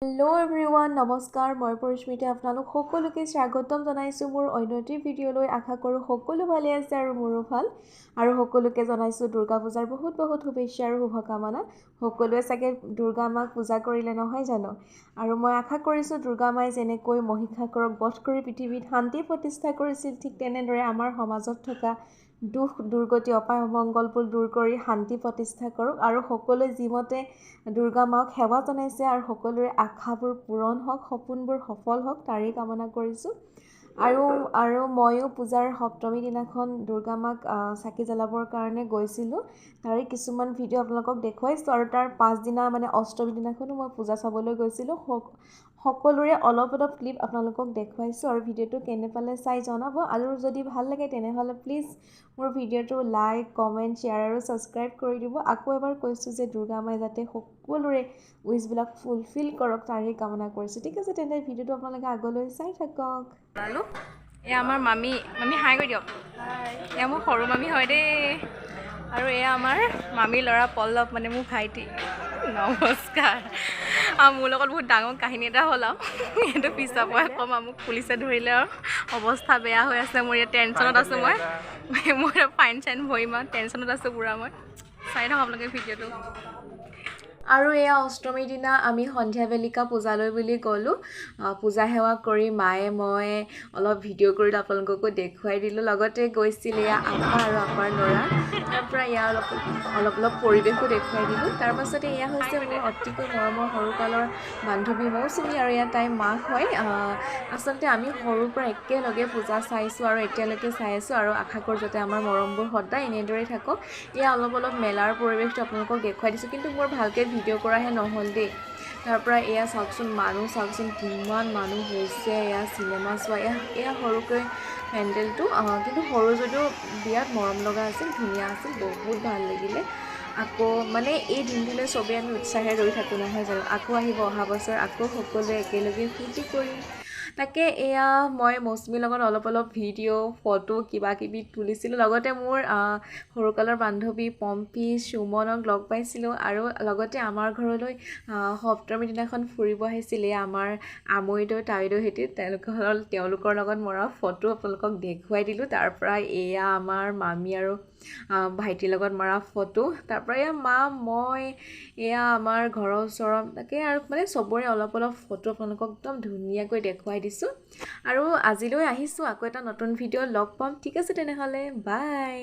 Hello' everyone, নমস্কাৰ। মই পৰিস্মিতা, আপোনালোক সকলোকে স্বাগতম জনাইছোঁ মোৰ অন্য এটি ভিডিঅ'লৈ। আশা কৰোঁ সকলো ভালে আছে আৰু মোৰো ভাল। আৰু সকলোকে জনাইছোঁ দুৰ্গা পূজাৰ বহুত বহুত শুভেচ্ছা আৰু শুভকামনা। সকলোৱে চাগে দুৰ্গা মাক পূজা কৰিলে নহয় জানো? আৰু মই আশা কৰিছোঁ, দুৰ্গা মায়ে যেনেকৈ মহিষাসুৰক বধ কৰি পৃথিৱীত শান্তি প্ৰতিষ্ঠা কৰিছিল, ঠিক তেনেদৰে আমাৰ সমাজত থকা দুখ দুৰ্গতি, অপায় অমংগলবোৰ দূৰ কৰি শান্তি প্ৰতিষ্ঠা কৰক। আৰু সকলোৱে যিমতে দুৰ্গা মাক সেৱা জনাইছে আৰু সকলোৰে আশাবোৰ পূৰণ হওক, সপোনবোৰ সফল হওক, তাৰেই কামনা কৰিছোঁ। আৰু ময়ো পূজাৰ সপ্তমী দিনাখন দুৰ্গা মাক চাকি জ্বলাবৰ কাৰণে গৈছিলোঁ। তাৰে কিছুমান ভিডিঅ' আপোনালোকক দেখুৱাইছোঁ। আৰু তাৰ পাছদিনা, মানে অষ্টমী দিনাখনো মই পূজা চাবলৈ গৈছিলোঁ। সকলোৰে অলপ অলপ ক্লিপ আপোনালোকক দেখুৱাইছোঁ। আৰু ভিডিঅ'টো কেনে পালে চাই জনাব। আৰু যদি ভাল লাগে, তেনেহ'লে প্লিজ মোৰ ভিডিঅ'টো লাইক, কমেণ্ট, শ্বেয়াৰ আৰু ছাবস্ক্ৰাইব কৰি দিব। আকৌ এবাৰ কৈছোঁ যে দুৰ্গা মায়ে যাতে সকলোৰে উইচবিলাক ফুলফিল কৰক, তাৰেই কামনা কৰিছোঁ। ঠিক আছে, তেন্তে ভিডিঅ'টো আপোনালোকে আগলৈ চাই থাকক। এয়া আমাৰ মামী। মামী, হাই কৰি দিয়ক। এয়া মোৰ সৰু মামী হয় দেই। আৰু এয়া আমাৰ মামীৰ ল'ৰা পল্লৱ, মানে মোৰ ভাইটি। নমস্কাৰ। আৰু মোৰ লগত বহুত ডাঙৰ কাহিনী এটা হ'ল আৰু সেইটো পিছৰ পৰাই ক'ম। আৰু মোক পুলিচে ধৰিলে আৰু অৱস্থা বেয়া হৈ আছে মোৰ। ইয়াত টেনশ্যনত আছোঁ মই। মই ফাইন চাইন ভৰিম আৰু টেনশ্যনত আছোঁ পূৰা মই। চাই থাকক আপোনালোকে ভিডিঅ'টো। আৰু এয়া অষ্টমীৰ দিনা আমি সন্ধিয়া বেলিকা পূজালৈ বুলি গ'লোঁ। পূজা সেৱা কৰি মায়ে মই অলপ ভিডিঅ' কৰিলোঁ, আপোনালোককো দেখুৱাই দিলোঁ। লগতে গৈছিল এয়া আপা আৰু আপাৰ ল'ৰা। তাৰ পৰা এয়া অলপ অলপ অলপ পৰিৱেশো দেখুৱাই দিলোঁ। তাৰপাছতে এয়া হৈছে মোৰ অতিকৈ মৰমৰ সৰুকালৰ বান্ধৱী মৌচুমী আৰু এয়া তাইৰ মাক হয়। আচলতে আমি সৰুৰ পৰা একেলগে পূজা চাইছোঁ আৰু এতিয়ালৈকে চাই আছোঁ। আৰু আশা কৰোঁ যাতে আমাৰ মৰমবোৰ সদায় এনেদৰেই থাকক। এয়া অলপ অলপ মেলাৰ পৰিৱেশটো আপোনালোকক দেখুৱাই দিছোঁ, কিন্তু মোৰ ভালকৈ ভিডিঅ' কৰাহে নহ'ল দেই। তাৰপৰা এয়া চাওকচোন, মানুহ চাওকচোন, কিমান মানুহ হৈছে। এয়া চিনেমা চোৱা, এয়া সৰুকৈ পেণ্ডেলটো, কিন্তু সৰু যদিও বিৰাট মৰম লগা আছিল, ধুনীয়া আছিল, বহুত ভাল লাগিলে। আকৌ মানে এই দিনটোলৈ চবেই আমি উৎসাহেৰে ৰৈ থাকোঁ, নহয় জানো? আকৌ আহিব অহা বছৰ, আকৌ সকলোৱে একেলগে ফূৰ্তি কৰিম। তাকে এয়া মই মৌচুমীৰ লগত অলপ অলপ ভিডিঅ', ফটো কিবা কিবি তুলিছিলোঁ। লগতে মোৰ সৰুকালৰ বান্ধৱী পম্পী, সুমনক লগ পাইছিলোঁ। আৰু লগতে আমাৰ ঘৰলৈ সপ্তমী দিনাখন ফুৰিব আহিছিলে আমাৰ আমৈদৈ, তাইদৈহঁতি। তেওঁলোকৰ লগত মৰা ফটো আপোনালোকক দেখুৱাই দিলোঁ। তাৰপৰা এয়া আমাৰ মামী আৰু ভাইটিৰ লগত মৰা ফটো। তাৰপৰা এয়া মা, মই, এয়া আমাৰ ঘৰৰ ওচৰত। তাকে আৰু মানে চবৰে অলপ অলপ ফটো আপোনালোকক একদম ধুনীয়াকৈ দেখুৱাই দিছোঁ। আৰু আজিলৈ আহিছোঁ, আকৌ এটা নতুন ভিডিঅ' লগ পাম। ঠিক আছে, তেনেহ'লে বাই।